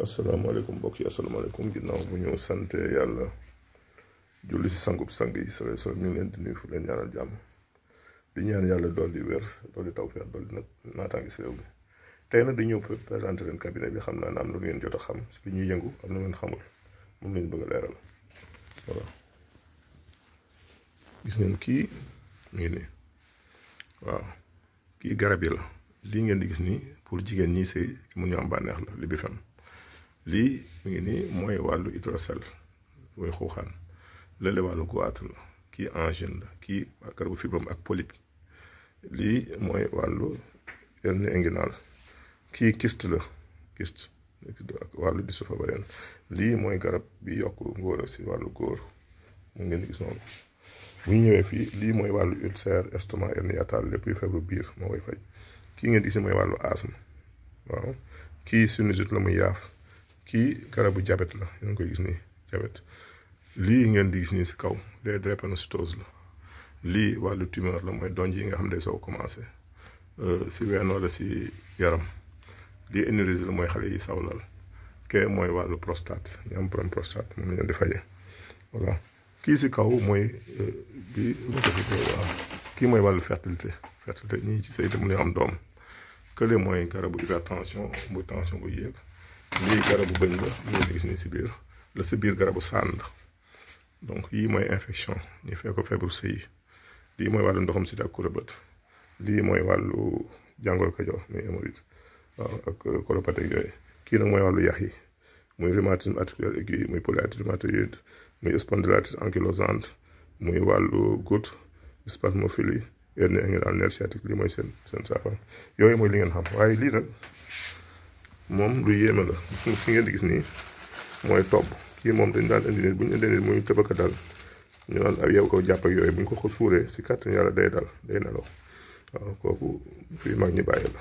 asalaamaaleykum mbokk yi asalaamaaleykum ginnaaw bu ñu sante yàlla julli si sangub sang yi sala ñu ngi leen di nuyu fu leen ñaanal jàmm di ñaan yàlla dolli wér dolli tawfeex dolli nag naataangi si réew mi tey nag di ñëw présenté leen cabinet bi xam naa ne am na lu ngeen jot a xam si li ñuy yëngu am na ngeen xamul moom lañu bëgg a leeral voilà gis ngeen kii mu ngi nii waaw kii garab yi la lii ngeen di gis nii pour jigéen ñi sëy ci mun ñu am bànneex la li bi fem lii mu ngi nii mooy wàllu hydrocèle mooy xuuxaan lële wàllu goitre la kii angine la kii garabu fibrome ak polype lii mooy wàllu hernie inguinale kii kyste la kyste ak wàllu dystocie ovarienne lii mooy garab bi yokk ngóora si wàllu góor mu ngeen di gis noonu bu ñu ñëwee fii lii mooy wàllu ulcère estomac hernie hiatale lépp yu feebaru biir moo koy faj kii ngeen di gis mooy wàllu asthme waaw kii sinusite la muy yaaf kii garabu diabète la yéen koy gis nii diabète lii ngeen di gis nii si kaw les drépanocytose la lii wàllu tumeur la mooy donj yi nga xam ne day soo commencé si ween wala si yaram lii énergie la mooy xale yi sawlal kee mooy wàllu prostate ñu am problème prostate moom la ñu di faje voilà kii si kaw mooy bi waaw kii mooy wàllu fertilité ñii ci sëy te mën am doom kële mooy garabu hypertension bu tension bu yéeg lii garabu bëñ la ñu gis ni si biir la si biir garabu sànd donc yii mooy infection ñu fekk ko feebaru sëy lii mooy wàllu ndoxam sida ak kurobët lii mooy wàllu jàngoro Kajoor muy hémorroïde waaw ak colopathie yooyu kii nag mooy wàllu yax yi muy rhumatisme articulaire aigu muy polyarthrite rhumatoïde muy spondylite ankylosante muy wàllu goutte spasmophilie hernie inguinale nerf sciatique lii mooy seen saafara yooyu mooy li ngeen xam waaye lii nag moom lu yéeme la fi ngeen di gis nii mooy tobb kii moom dañ daan indi nit bu ñu indee nit muy tëbaka dal ñu naan ak yow ko jàpp ak yooyu bu ñu ko suuree si kàttan yàlla day dal day nelaw waaw kooku fii mag ñi bàyyi la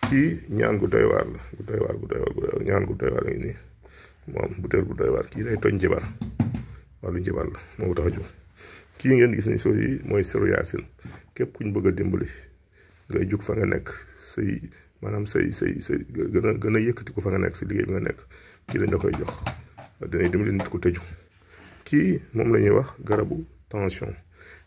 kii ñaan gu doy waar la ñaan gu doy waar la ngi nii moom butéel bu doy waar kii day toj njibar wàllu njibar la moo tax a jóg kii ngeen gis ni soos yi mooy siru yaasin képp kuñ bëgg a dimbali ngay jug fa nga nekk say maanaam say gën a yëkkati ko fa nga nekk si liggéey bi nga nekk kii lañ la koy jox danay dimbali nit ku tëju kii moom la ñuy wax garabu tension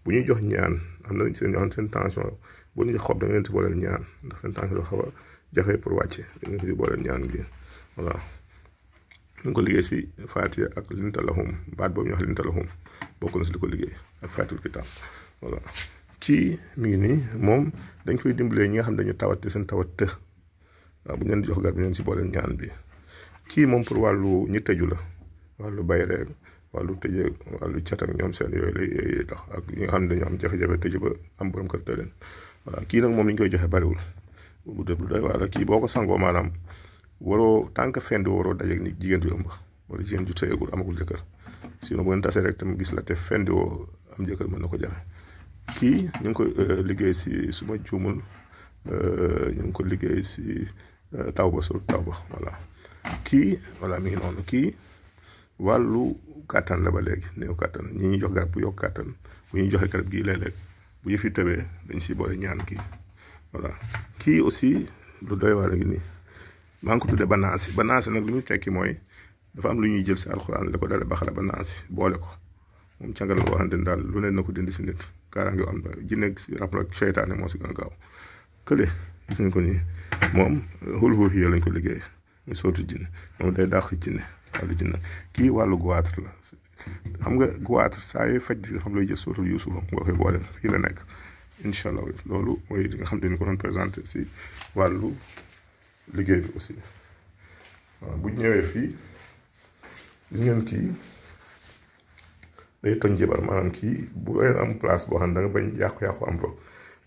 bu ñuy jox ñaan am na seen ñoo xam seen tension bu ñu jox xob da nga leen si booleel ñaan ndax seen tension dafa xaw a jafe pour wàcce da nga si booleel ñaan gi voilà ñu ngi ko liggéey si Faatiha ak lintalahum baat boobu ñu wax lintalahum bokk na si li ko liggéey ak Faatihatul Kitaab voilà kii mi ngi nii moom dañ koy dimbalee ñi nga xam ne dañu tawat te seen tawat të waaw bu ñu leen di jox garab bi ñu leen si booleel ñaan bi kii moom pour wàllu ñi tëju la wàllu bay rek wàllu tëjee wàllu cat ak ñoom seen yooyu lay tax ak ñi nga xam ne dañu am jafe-jafe tëju ba am borom kër te leen voilà kii nag moom li ñu koy joxe bariwul bu dee lu doy waar kii boo ko sangoo maanaam waroo tant que fendi waroo dajeeg ni jigéen ju ëmb wala jigéen ju sëyagul amagul jëkkër sinon bu ngeen tasee rek tam gis la te fendi woo am jëkkër mën na ko jafe kii ñu ngi ko liggéey si su ma juumul ñu ngi ko liggéey si Tawba voilà kii voilà mi ngi noonu kii wàllu kàttan la ba léegi néew kàttan ñi ñuy jox garab bu yokk kàttan bu ñuy joxe garab gii léeg-léeg bu yëf yi tëbee dañ si boole ñaan kii voilà kii aussi lu doy waar ngi nii maa ngi ko tuddee banaasi nag lu muy tekki mooy dafa am lu ñuy jël si alxuraan la ko dale baxala banaasi boole ko moom càngal la boo xam ne daal lu ne na ko dindi si nit kaaraange am na jinne si rab ak seytaane moo si gën a gaaw kële gis nga ko nii moom xul hiya lañ ko liggéey muy sootu jinne moom day dàq jinne wàllu jinne kii wàllu goitre la xam nga goitre saa yu faj xam lay jël sootul Yuusuf nga koy boole fii la nekk incha allah loolu mooy li nga xam ne ñu ko doon présenté si wàllu liggéey bi aussi waaw bu ñëwee fii gis ngeen kii day toj njibar maanaam kii bu leen am place boo xam ne da nga bañ yàqu-yàqu am fa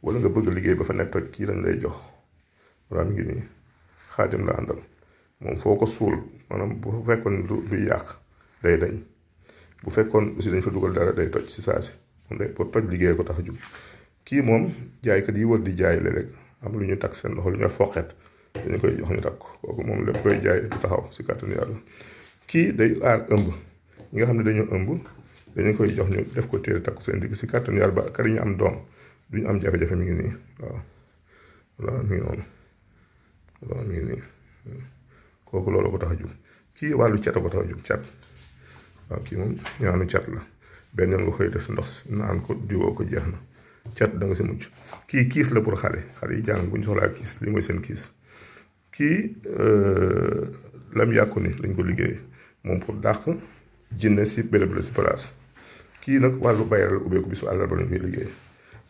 wala nga bëgg liggéey ba fa nekk toj kii lañ lay jox voilà mi ngi nii xaatim la àndal moom foo ko suul maanaam bu fekkoon luy yàq day dañ bu fekkoon aussi dañ fa dugal dara day toj si saa si moom day pour toj liggéey ko tax a jug kii moom jaaykat yi wër di jaay léeg-léeg am lu ñu takk seen loxo lu ñu foqet dañu koy jox ñu takk kooku moom lépp koy jaay du taxaw si kàttanu yàlla kii day aar ëmb ñi nga xam ne dañoo ëmb dañu koy jox ñu def ko téere takk seen digg si kàttanu yàlla ba kër yi ñu am doom duñu am jafe-jafe mi ngi nii waaw voilà mi ngi noonu voilà mi ngi nii kooku loolu ko tax a jóg. kii wàllu cat a ko tax a jóg cat waaw kii moom ñaanu cat la benn yoon nga koy def ndox naan ko diwoo ko jeex na cat da nga si mucc. kii kiis la pour xale yi jàng bu ñu soxlaa kiis lii mooy seen kiis. kii lam yàqu ni lañ ko liggéey moom pour dàq jinne si béréb la si place. kii nag wàllu bayal ubbeeku bi su àllarba lañ koy liggéey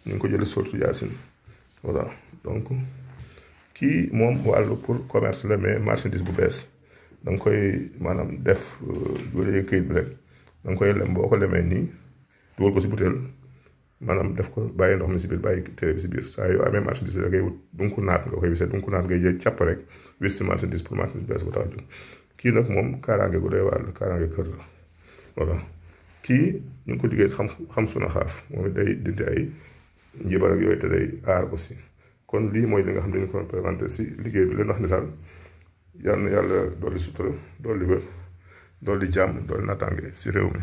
ñu ngi ko jëlee sortu Yaasin voilà donc kii moom wàllu pour commerce la mais marchandise bu bees da nga koy maanaam def bu dee këyit bi rek da nga koy lem boo ko lemee nii dugal ko si butéel maanaam def ko bàyyi ndox mi si biir bàyyi téere bi si biir saa yoo amee marchandise bi da ngay wut dunku naat nga koy wisee dunku naat ngay jël càpp rek wis si marchandise pour marchandise bees bu tax a jóg. kii nag moom kaaraange gu doy waar kaaraange kër la voilà. kii ñu ngi ko liggéey xam suna xaaf moom it day dindi ay njibar ak yooyu te day aar aussi. kon lii mooy li nga xam ne dañu ko présenté si liggéey bi leen wax ni daal yal na yàlla dolli sutura dolli wér dolli jàmm dolli naataange si réew mi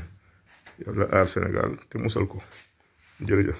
yàlla aar Sénégal te musal ko jërëjëf.